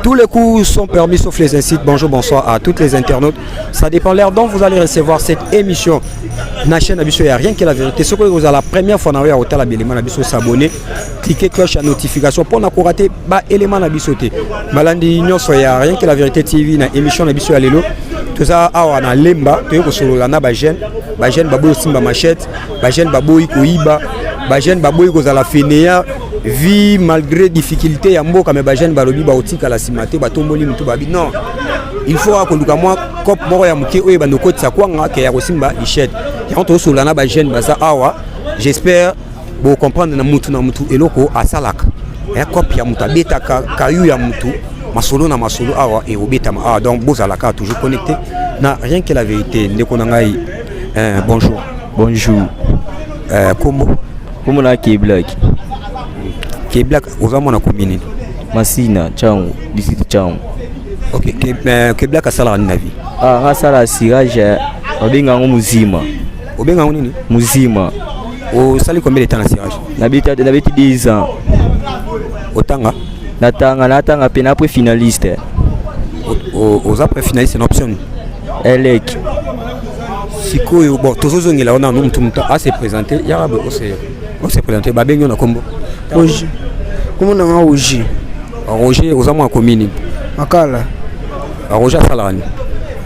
Tous les coups sont permis sauf les incites. Bonjour, bonsoir à toutes les internautes. Ça dépend l'heure dont vous allez recevoir cette émission. Na chaîne na biso ya Rien que la vérité. Ce que vous avez la première fois na ya otala belema na biso, s'abonner, cliquer cloche à notification pour na rater ba élément na biso te. Balandi nyonso ya Rien que la vérité TV, na émission na biso ya lelo. Toza awa na Lemba, toye kosolola na ba jeune, ba jeune baboyi kosimba machette, ba jeune baboyi koyiba, ba jeune baboyi kozala fainéant vie malgré difficulté ya mboka. Me ba jeune balobi baotikala nsima te, batomboli mutu, babi non, il faut akoluka mwa cope moko ya moke oyo ebanda okotisa kwanga ke ya kosimba lichette. Yango tozosolola na ba jeune baza awa. J'espère bocomprendre na mutu na mutu eloko asalaka ya cope ya mutu abetaka kayu ya mutu. Masolo na masolo awa ekobetama awa, donc bozalaka toujours connecté na Rien que la vérité. Ndeko na ngai, bonjour. Bonjour. Kombo? Kombo na Keblak. Keblak, oza mwana komi nini? Masina Changu, district Changu. Ok, Keblak, asalaka nini na vie? Ah, nga asala cirage, babenga yango muzima. Obenga yango nini? Muzima. Osali combien de temps na cirage? Nabeti 10 ans. Otanga? Natanga, natanga mpe na pré-finaliste. Oza pré-finaliste na option? Elec. Sikoyo, bon, tozozongela wana. No mutu mutu ase présente yaka boye, ose présente. Babengi yo na kombo? Roger. Kombo na nga Roger. Roger, oza mwana komi nini? Makala. Roger, asalaka nini?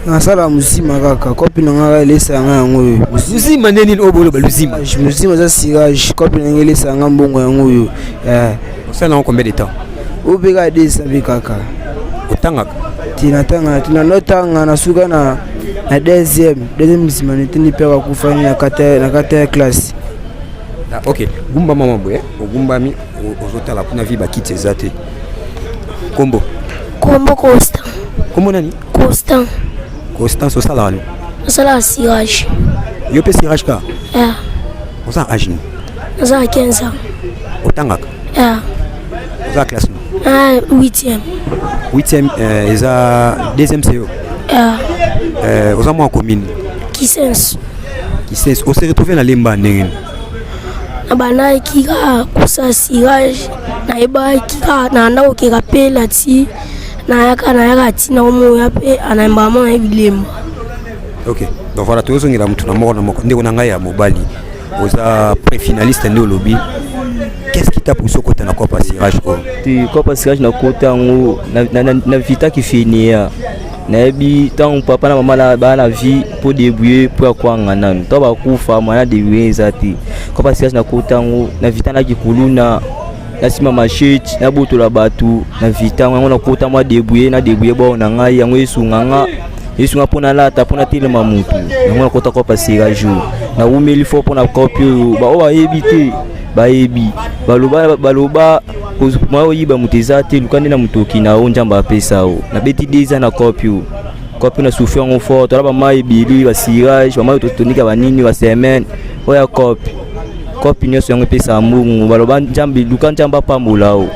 Nasala mosima kaka, kopi na nga elesa yanga yango oyo. Luzima nde nini oyo boloba luzima? Mosima eza cirage, kopi na nga elesa yanga mbongo yango oyo. Osala yango combien de temps? Oyo mpe kaka desa mpe kaka. Otangaka? Ti natanga, ti nanotanga, nasuka na deuxième. Nsima netindi mpe akufani na kata ya classe. Ah, ok, gumba mama boye, ogumbami, ozotala kuna vi bakiti eza te. Kombo? Kombo Constant. Kombo nani? Constant. Constance, osalaka nini? Nasalaka cirage. Yo mpe cirage kaka? Yeah. Oza age nini? Naza na 15 ans. Otangaka? Yeah. Oza classe nini? Ah, 8e. 8e, eza deuxième CO? Yeah. Oza mwa commune? Kisenso. Kisenso. Ose retrouve na Lemba ndenge nini? Nabandaki kaka kosala cirage, nayebaki kaka nanda kokeka mpe na ti nayaka ntina omoya mpe anayembaka mwana ye bilemba. Ok, donc voilà, tozongela motu na moko na moko. Ndeko na ngai ya mobali, oza préfinaliste nde olobi. Qu'est-ce qui t'a poussé okota na cope ya cirage oyo? Te, cope ya cirage nakota yango na vitaki fenia. Nayebi ntango papa na mama baa na vie mpo débrouiller mpo ya kwanga nanu ntango bakufa, mwana débrouiller eza te. Cope ya cirage nakota yango na vita naki kuluna, nasima machete, nabotola bato na vita yango. Nakota mwa débrouiller na débrouiller bao na ngai, yango esunga nga, esunga mpo nalata, mpo natelema mutu. Yango nakota cope ya cirage oyo. Nawumeli fo mpo na cope oyo. Baoyo bayebi te, bayebi, baloba baloba mwa oyiba moto eza te, luka nde na motoki na yo Nzambe apesa yo. Nabeti 2 ans na cope oyo. Cope na souffrir yango fort. Tola bamai ebele, bacirage, bamai totonika, banini, basemaine oyo ya cope. Cope nyonso yango epesaka mbongo. Baloba Nzambe, luka Nzambe apambola o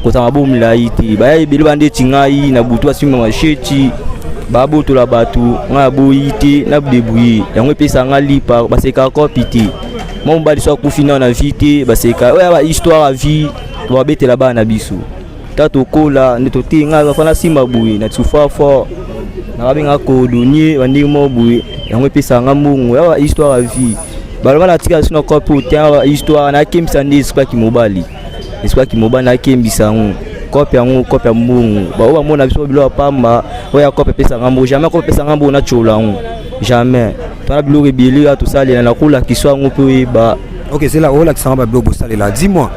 kozala mabo milai te. Baya ebele bandeti ngai na butu, basimba machette, babotola bato. Ngai aboyi te, na débrouiller yango epesaka nga lipa. Basekaka cope te. Mwa mobali so akufi nao na vie te, baseka. Oyo ya bahistoire ya vie, babetela bana na biso ta tokola nde tote. Ngai bafana nsima boye na tsufa fort, nakabenga cordonnier, bandenge moko boye. Yango epesaka nga mbongo. Ya bahistoire ya vie, baloba natika so na cope oyo te. Histoire nakembisa nde esukaki mobali, esukaki mobali, nakembisa yango cope yango, cope ya mbongo. Baoyo bamona biso biloko ya pamba, oyo ya cope epesaka mbongo. Jamais cope epesaka mbongo natyola yango, jamais. Tala biloko ebele oyo tosalela, nakolakisa yango mpe oyeba. Ok, zela, olakisanga babiloko bosalela. Dis-moi,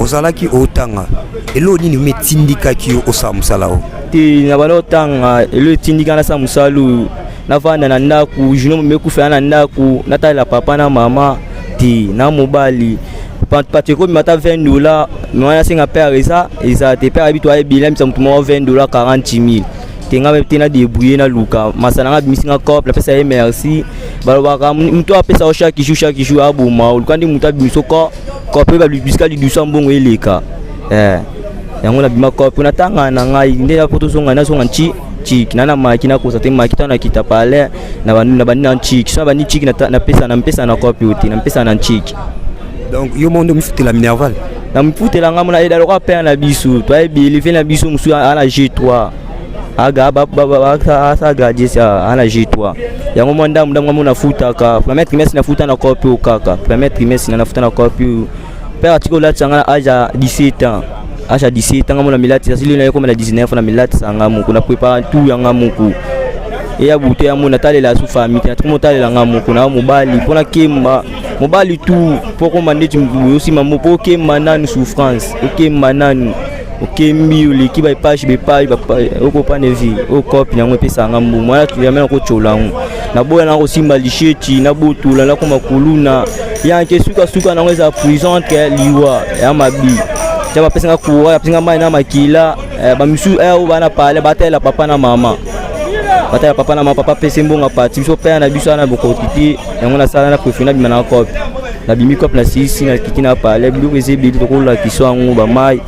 ozalaki otanga, eloko nini metindikaki yo osala mosala oyo? Te, na banda otanga, elo etindika nasala mosala oyo, navanda na ndako, journée mekufela na ndako, natalela papa na mama. Te, na mobali pati ekobima ata 20 $, wana asenga père eza te. Père ayebi to ayebeli amisa motu moko 20 $, 40 000 te. Nga te, na débrouille, naluka masala nga, abimisi nga cope, napesa ye merci. Balobaka motu apesa yo chaque jour, chaque jour aboma. Oluka nde motu abimisi cope, bisika lidusu ya mbongo eleka. Yango nabima cope, natanga na ngai nde po tozonga, nazonga nti chiki na maki, nakosa te maki. Ntango nakita pale na bandi na nchiki, so na bandi nchiki, napesa nampesa na cope te, nampesa na nchiki. Donc yo mondo mifutela minerval? Na mifutela nga mona eda lokola père na biso toyebeli ve na biso mosusu ana G3, aga asa gradie ana G3. Yango mwa ndambu ndambu mo nafutaka. Premier trimestre nafuta na cope oyo kaka. Premier trimestre na nafuta na cope oyo. Père atiki olatisa nga na age ya 17 ans. Age ya 17 ans nga mona milatisa sili na ye koma na 19, na milatisa nga moko, na prépare tout yanga moko. Eya butu ya mona talela su famille te, natiki motalela nga moko na mobali mpona kemba mobali tu mpo koma ndeti osima mo mpo okemba nanu souffrance, okemba nanu, okembi, oleki baepage baepage, okopane vie okope. Yango epesaka mbongo wana, jamais nakotyola yango. Naboya na kosimba lisheti, nabotola, nakoma kuluna yanke. Sukasuka nango eza prison ke liwa ya mabi. Tia bapesanga courage, bapesinga mai na makila. Bamisu oyo bana pale batalela papa na mama, batalela papa na mama. Papa apesi mbongo apati biso, père na biso wana bokoki te. Yango nasala na préféré nabima na cope, nabimi cope, na silisi, nakiti na pale. Biloko eza ebele, tokolakisa yango bamai.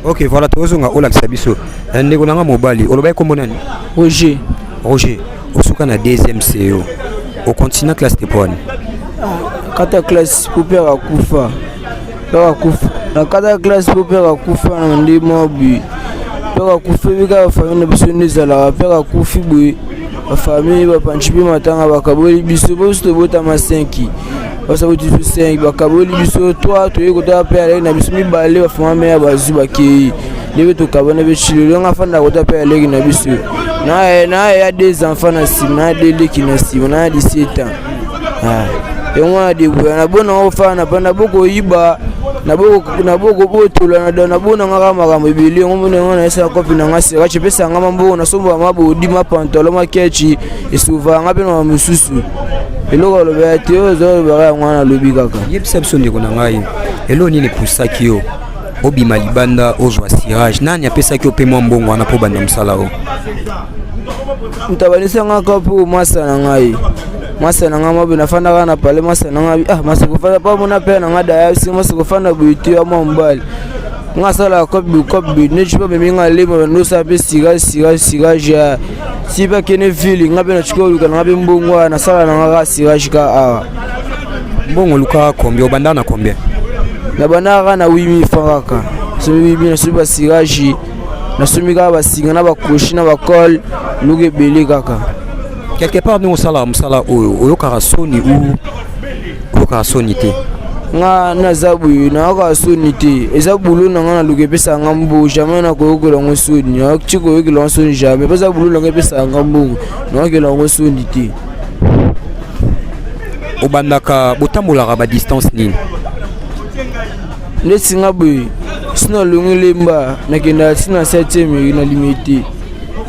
Ok, voilà, tozonga olakisa biso. Ndeko na nga mobali, olobaki kombo nani? Roger. Roger, osuka na deuxième CO, ocontinue classe te po wani? Kata classe po père akufa. Père akufa na kata classe po père akufa na nde mwa boye. Père akufa, ebi kaka famille na biso nde ezalaka. Père akufi boye, bafamille bapanci mpe matanga, bakaboli biso. Po biso tobotama 5, basaboti biso 5, bakaboli biso 3. Toyei kotala mpe aleki na biso mibale, bafama meya bazwi, bakei ndenge tokabana. Mpe chilelo nga afanda kota mpe aleki na biso na ya deux enfants na nsima, na deux leki na nsima, na 17 ans. Yango wana deboya nabona ofana mpa nabokoyiba, nabokobotola, nabonanga kaka makambo ebele. Yango mona yango nayesaka kopi na nga serache epesanga mambongo, nasomba mabodi, mapantalon, makechi, esovanga mpe na mosusu. Eloko alobaka te, oyo ozalobaka yango wana, alobi kaka. Yebisa biso, ndeko na ngai, eloko nini epusaki yo obima libanda, ozwa cirage? Nani apesaki yo mpe mwa mbongo wana mpo banda mosala oyo? Moto abanisanga kaka mpo mwasa na ngai, mwasa na ngai mabe. Nafandaka na pale, mwasa na ngai, ah, masa kofanda pa mona pere na ngai daya si masa kofanda boye te. Ya mwa mobali nga asalaka cope cope neti mpe amemi nga lema, bandosala mpe cirage, cirage, cirage ya si mpe akende ville. Nga mpe natika oluka na nga mpe mbongo wana, nasala na nga kaka cirage ka awa. Mbongo olukaka combien? Obandaka na combien? Nabandaka kaka na 8000 francs kaka. Somi 8000, nasomi bacirage, nasomi kaka basinga na bacrochet na bacolle, biloko ebele kaka. Quelque part, ndenge osalaka mosala oyo, oyokaka soni ou oyokaka soni te? Nga naza boye, nayokaka soni te. Eza boulot na nga, naluka epesaka nga mbongo. Jamais nakoyokela yango soni, nayoki koyokela yango soni jamais. Mpo eza boulot na nga, epesaka nga mbongo, nayokela yango soni te. Obandaka, botambolaka badistance nini? Ndeti nga boye, si nalongi Lemba, nakendaka ti na 7e na Limete,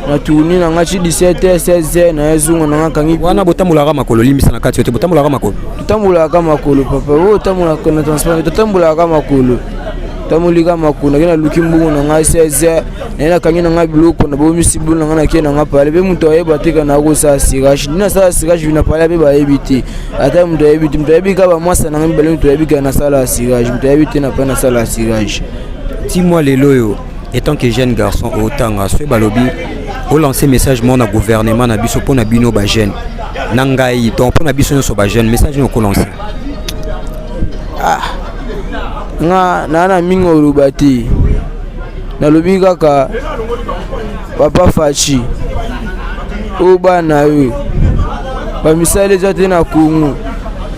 na tourni na nga ti 17 h, 16 h nayezonga na nga kangi. Wana botambolaka makolo? Limbisa na kati yo te, botambolaka makolo? Totambolaka makolo, papa. Oyo otambolaka na transport, totambolaka makolo. Tamboli ka makolo, nake naluki mbongo na ngai 16 h, naye nakangi na ngai biloko, nabomisi bulu na ngai, nake na ngai pale. Mpe moto ayeba te ka nakosala cirage. Ndi nasala cirage na pale mpe bayebi te. Ata moto ayebi te, moto ayebi kaka bamwasa na ngai mibale. Moto ayebi kaka nasala cirage, moto ayebi te na mpe nasala cirage. Ti mwa lelo oyo, étant que jeune garçon otanga, soki balobi olancer message moko na gouvernement na biso mpo na bino bajeune na ngai, donc mpo na biso nyonso bajeune, message nini okolancer? Ah, nga naa na mingi oloba te. Nalobi kaka, papa Fatshi, oyo bana oyo bamisala eza te na Kongo.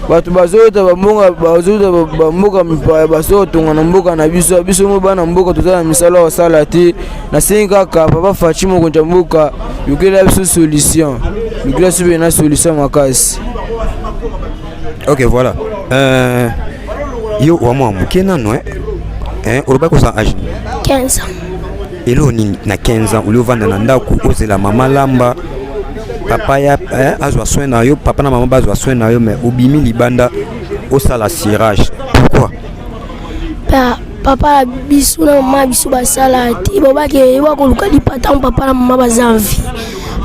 Bato bazota bambonga, bazota bamboka mipaya, bazotonga na mboka na biso. Biso mo bana mboka toza na misala kosala te. Nasengi kaka papa Fatshi, mokonzi ya mboka, lukela biso solution, lukela biso mpe na solution makasi. Ok, voilà. Yo wa mwa moke nano, eh? Olobaki oza age? 15 ans. Eloko nini na 15 ans oli ovanda na ndako, ozela mama lamba, papa ya azwa soin na yo, papa na mama bazwa soin na yo, mais obimi libanda? Osala cirage pourquoi? Pa, papa na biso na mama biso basala te, babake bakoluka lipa ntango papa na mama baza en vie.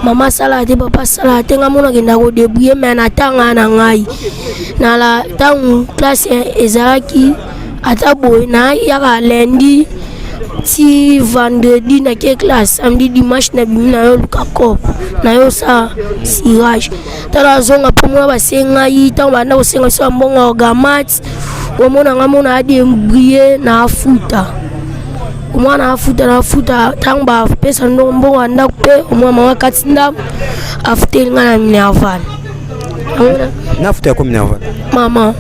Mama asalaka te, papa asalaka te, ngai mona akenda kodebrouille me na ntanga na ngai nala ntango classe ezalaki ata boye nayaka lundi ti vendredi nake classe, samedi dimanche nabimi nayo luka cop nayo osala cirage. Tala azonga mpo mona basengai ntango banda kosenga biso ya mbongo ya orgamat, omona ngai mona adebrie na afuta, omwana afuta na afuta ntango bapesa ndongo mbongo ya ndako mpe omona mama kati ndako afuteli ngai na minerval. Nafuta yako minerval? Mama.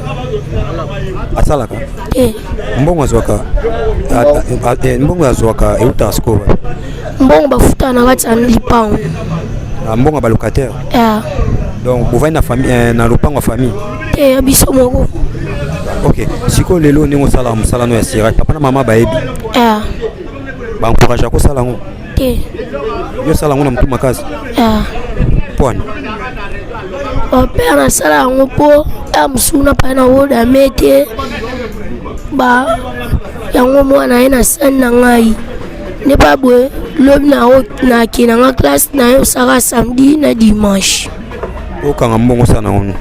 Asalaka? Te. Mbongo azwaka, mbongo azwaka eutaka sikoyo? Mbongo bafuta na kati ya lipango. Mbongo ya balocataire? Yeah. Donc bovandi na famille, na lopango ya famille? Te, ya biso moko. Ok, sikoyo lelo ndenge osalaka mosala no ya cirage, papa na mama bayebi? Yeah. Baencourage kosala yango? Te. Yo osala yango na motu makasi? Yeah. Pwani? Bapere nasala yango mpo ya mosusu na pai na odame te ba yango mwana ye na sani na ngai nde pa boye lobi nake na nga classe na ye osaka samedi na dimanche. Okanga mbongo osala nango?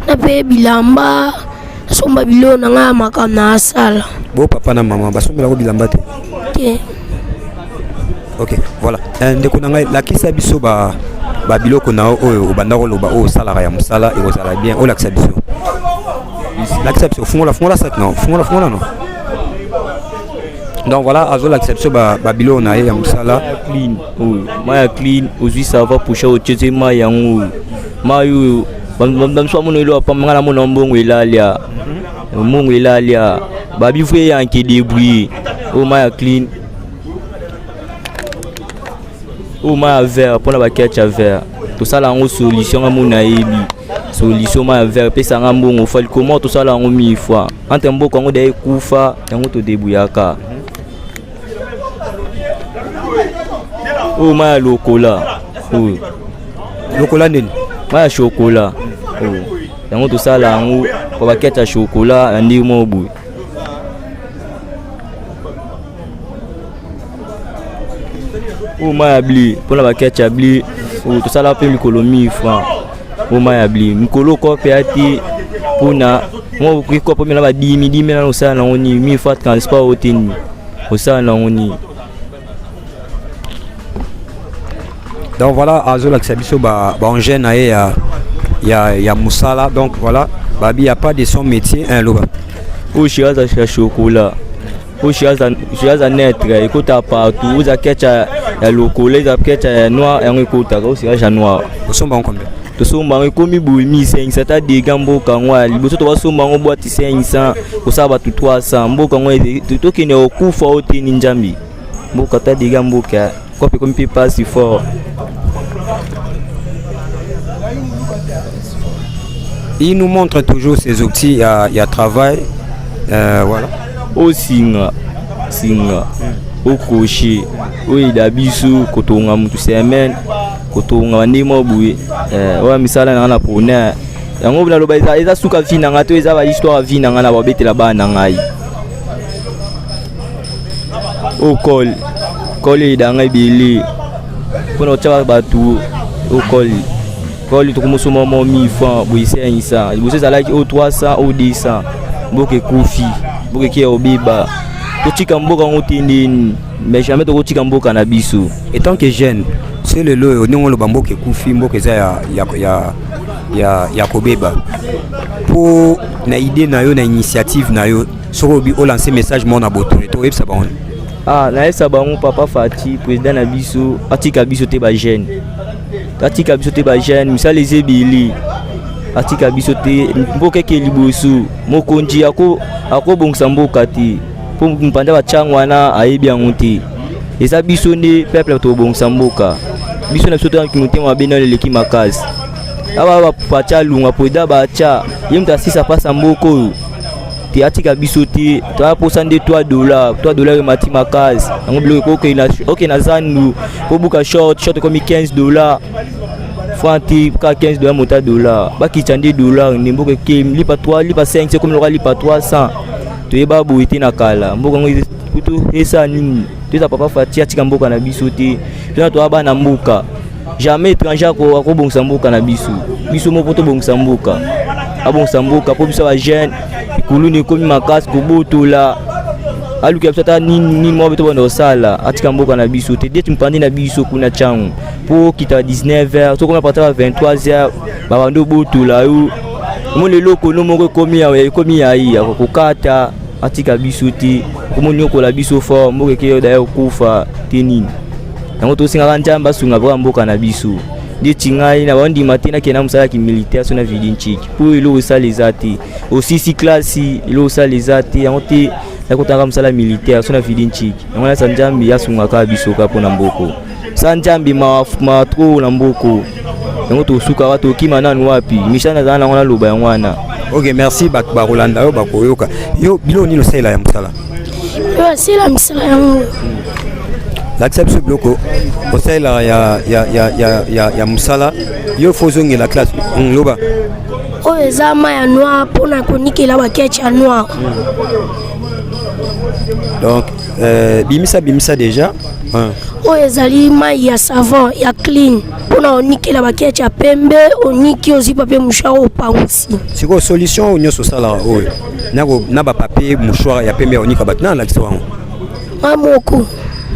Na mpe bilamba, nasomba biloko na ngai ya makambo na asala. Bo papa na mama basombelako bilamba te? Te. Ok, voilà. Ndeko na ngai, lakisa biso ba babiloko na yo oyo obanda koloba oyo osalaka ya mosala. Ekozala bien olakisa biso, lakisa biso. Fungola, fungola sac no, fungola, fungola no. Donc voilà, azolakisa biso babiloko na ye ya mosala. Clean oyo mai ya clean, ozwi sava pusha, otie mai yango oyo, mai oyo bamiso bamona elo apamba. Ngai namona mbongo elalia, mbongo elalia babivu eyanke débrouille. Oyo mai ya clean, oyo mai ya vert mpona baketch ya vert, tosala yango solution. Nga mona nayebi solution, mai ya vert epesanga mbongo fali comment tosala yango mille fois entre mboka yango da ekufa yango todebuyaka. Oyo mai ya lokola oyo. Lokola nini? Mai ya chokola oyo, yango tosala yango po bakete ya chokola na ndenge moko boye. Oyo mai ya bleu mpona baketch ya bleu, oyo tosala mpe mikolo 1000 francs. Oyo mai ya bleu mikolo kope ya te mpona kope mena badimi dimi nano osala nango nini? 1000 francs transport oyo te nini osala nango nini? Donc voilà, azolakisa biso baengin na ye ya mosala. Donc voilà, babi ya pas de son métier un loba. Oyo shiraza ya chocolat, oyo shiraza neutre ekotaka partout. Oza ketch ya lokola, eza ketch ya noir, yango ekotaka oyo cirage ya noir. Osomba yango combien? Tosomba yango ekomi boye 1500. Ata dega mboka yango ya liboso, tobasomba yango boîte 500, kosala bato 300. Mboka yango tokende kokufa oyo teni nzambi mboka, ata dega mboka kope ekomi mpe pasi fort. Il nous montre toujours ses outils, il y a travail. Voilà. Osinga singa okroche oyo eda biso kotonga mutu semaine, kotonga bandenge moko boye. Oyo misala na nga na pona yango naloba eza suka vie na ngai to eza bahistoire ya vie na ngai na babetela bana na ngai. Oyo colle, colle eyeda ngai ebele mpona kotia bato. Oyo colle, colle tokomosomba mo 1000 francs boye, 500. Liboso ezalaki oyo 300, oyo 200. Mboka ekufi, mboka eki ya kobeba. Totika mboka yango te ndeni, mais jamais tokotika mboka na biso. En tant que jeune, so lelo oyo ndenge oloba mboka ekufi, mboka eza ya kobeba, mpo na idée na yo, na initiative na yo, soki obi olance message moko na baautorité, oyebisa bango? Ah, nayebisa bango, papa Fati président na biso atika biso te, bajeune atika biso te, bajeune misala eza ebele, atika biso te. Mboka eke liboso, mokonzi akobongisa mboka te mpo mpanza batiango wana ayebi yango te. Eza biso nde peuple tobongisa mboka biso na biso. Toyaki motema mabe nano eleki makasi awa. Batia alunga président, batya ye moto asisa mpasa mboka oyo te, atika biso te. Toya posa nde 3 dollar, 3 dollar emati makasi yango biloko okende na zandu po buka short, short ekomi 15 dollar. Franc te ka 15 dollars mota dollar. Bakitisa nde dollar nde mboka ekemi lipa 3 lipa 5 ekomi lokola lipa 300. Toyeba boye te na kala. Mboka yango kutu esala nini? Toza papa Fatshi atika mboka na biso te. Tona toya bana mboka. Jamais étranger akobongisa mboka na biso. Biso moko tobongisa mboka. Abongisa mboka mpo biso ba jeune kuluni ekomi makasi kobotola. Aluka biso ata nini nini moko tobanda kosala atika mboka na biso te. Deti mpandi na biso kuna Tshangu. Po kita 19h, soki okoma partir ya 23h, babandi obotola yo. Omoni eloko no moko ekomi ya ekomi ya ye akokata atika biso te. Okomoniokola biso fort mboka eke d'ailleurs okufa te nini. Yango tosengaka Nzambe asunga mpo mboka na biso. Ndeti ngai na bandima te nakende na mosala ya kimilitaire so na vidi ntiki mpo eloko esala eza te. Osisi klasi eloko osala eza te yango te nakotanga mosala militaire so na vidi ntiki. Yango nasa Nzambe asungaka biso kaka mpo na mboko. Sa Nzambe ma ma trop na mboko. Yango tosukaka tokima nanu wapi? Misala nazala nango naloba yango wana. Ok, merci bato bakolanda yo bakoyoka yo biloko nini osalela ya mosala? Yo asala misala yango. Lakisa biso biloko osalelaka ya, ya, ya, ya, ya, ya mosala yo fo ozongela classe. Loba. Oyo eza mai ya noir mpona konikela baketch ya noir. Donc bimisa bimisa déjà. Oyo ezali mai ya savon ya clean mpona onikela baketch ya pembe, oniki ozwi papier mouchoir opangusi. Sikoyo solution oyo nyonso osalaka oyo na bapapier mouchoir ya pembe ya onika bato na alakisa wango nga moko.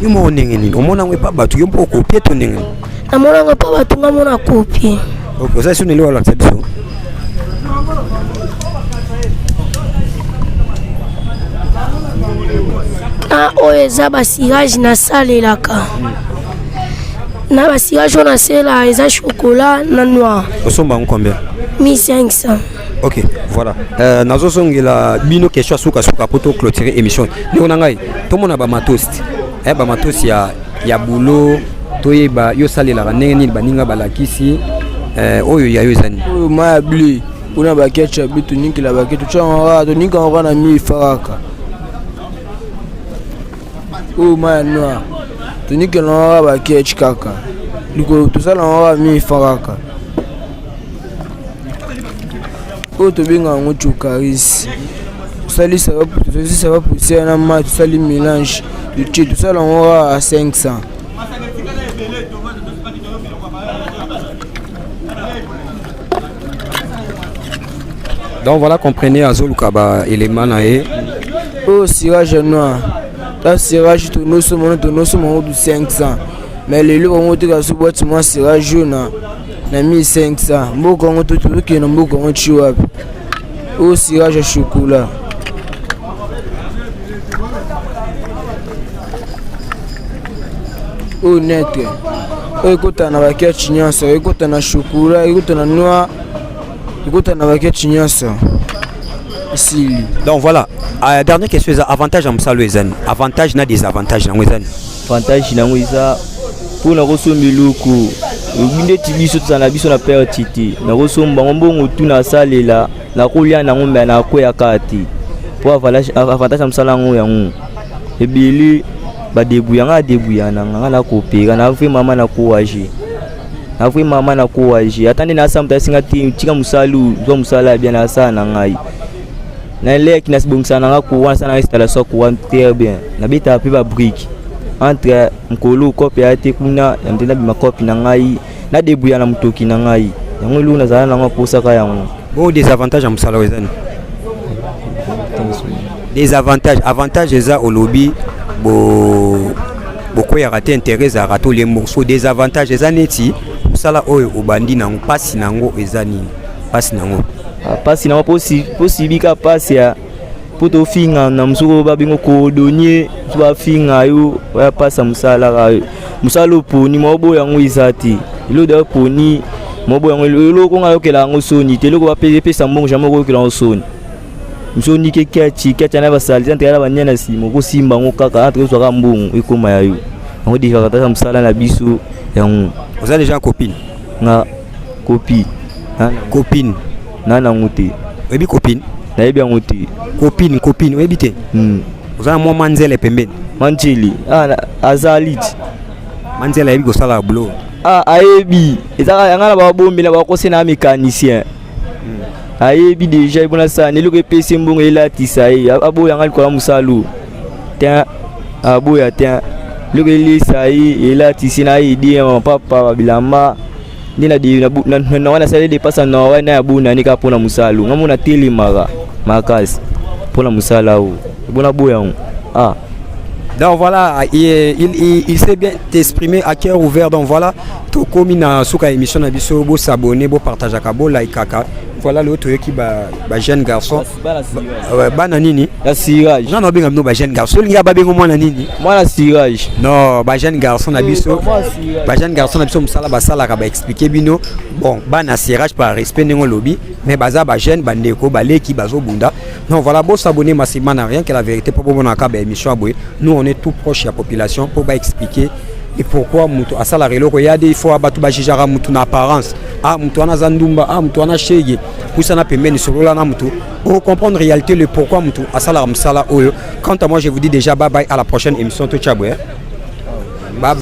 Yo moko ndenge nini omona yango epa bato yo mpo okopie to ndenge nini? Namona yango epa bato nga mona kopie. Ok, oza soni eloko alakisa biso. Na oyo eza basirage nasalelaka. Na basirage oyo nasalelaka eza chocolat na noir. Osomba yango combien? 1500. Ok, voilà. Nazozongela bino question suka suka po to clôturer émission. Ndeko na ngai, tomona ba matos. Ba matos ya ya boulot toyeba yo salelaka ndenge nini baninga balakisi oyo ya yo eza nini? Oyo mai ya bleu kuna ba ketchup ya bleu tonikela ba ketchup totyaka tonikaka kaka na mi efakaka. Oyo mai ya noir tonikela kaka ba ketchup kaka likolo tosalaka kaka mi efakaka. Oyo tobengaka yango chokaris. Tosalisa ba poussière na mai tosali mélange totie tosala yango kaka 500. Donc voilà, comprenez azoluka ba élément na ye. Oyo cirage noir ta cirage tonosomona tonosoma yango du 500 mais lelo bango teka so boîte mwa cirage oyo na 1500. Mboka yango tokende na mboka yango ti wapi? Oyo cirage ya chocolat. Oyo neutre oyo ekota na baketch nyonso, ekota na chocolat, ekota na noir, ekota na baketch nyonso. Esili. Donc voilà, dernière question eza avantage ya mosala oyo eza nini? Avantage na désavantage nango eza nini? Avantage nango eza mpona kosomba eloko ndeti biso tozala na biso na perte te. Nakosomba yango mbongo tu nasalela nakolia nango mbe nakwea kaka te. Po avantage ya mosala yango yango ebele badebrouilla nga adebrouilla na nga nakopera na vrai mama na courage na vrai mama na courage ata nde nasala moto asinga te tika mosala zwa mosala ya bien nasala na ngai na leki nasibongisa na nga courant nasala na installation ya courant très bien nabetaka mpe babrique entre nkolo kope ya te kuna ya mte nabima kope na ngai nadebrouilla na motoki na ngai yango eloko nazala nango aposaka yango. Bon, désavantage ya mosala oyo eza nini? Désavantage, avantage eza olobi bo bokweyaka te intérêt ezalaka to lembo. So désavantage eza neti mosala oyo obandi nango mpasi nango eza nini? Mpasi nango. Mpasi nango po sibika mpasi ya po tofinga na mosuku babengo cordonnier so bafinga yo oya mpasi ya mosala kaka mosala oponi moko yango eza te eloko da oponi moko yango eloko nga yokela yango soni te eloko bapesa mbongo jamais okoyokela yango soni. Mosu onike kati kati na basalite entre na bania na nsima okosimba yango kaka entre ozwaka mbongo ekóma ya yo yango désavantage ya mosala na biso yango. Oza déjà copine? Nga copine. Copine. Na nango te. Oyebi copine? Nayebi yango te. Copine, copine oyebi te? Oza na mwa manzele pembeni. Manzele azali ti. Manzele ayebi kosala boulot. Ah, ayebi ezaka yanga na babombela bakosi na mécanicien. Ayebi déjà ebona sala eloko epesi mbongo elatisa ye, aboya nga likolo ya mosala te, aboya te. Eloko elesa ye, elatisi na ye mapapa, bilamba nde na wana asali depasa na wana ya bonani kaka mpona mosala. Nga mona telemaka makasi mpona mosala oyo, ebona boya yango, ah. Donc voilà, il s'est bien exprimé à cœur ouvert. Donc voilà, tout comme na suka émission na biso, bo s'abonner, bo partager, bo like kaka. Voilà le toyoki ba jeune garçon. Bana nini? Ya sirage. Non non, benga bino ba jeune garçon. Linga ba bengo mwana nini? Mwana sirage. Non, ba jeune garçon na biso. Ba jeune garçon na biso, musala basala ka ba expliquer bino. Bon, bana sirage par respect ndenge lobi, mais baza ba jeune, bandeko, baleki bazo bunda. Non voilà, bo s'abonner massivement na Rien que la vérité pour bomona ka ba émission aboye. Nous, on est tout proche ya population pour ba expliquer et pourquoi mutu asalaka eloko ya des fois bato bajugeaka mutu na apparence: ah, mutu wana aza ndumba, ah, mutu wana shege. Pusana pembeni, solola na mutu, comprendre réalité le pourquoi mutu asalaka mosala oyo. Quant à moi, je vous dis déjà bye bye, à la prochaine émission. Totia boye, bye.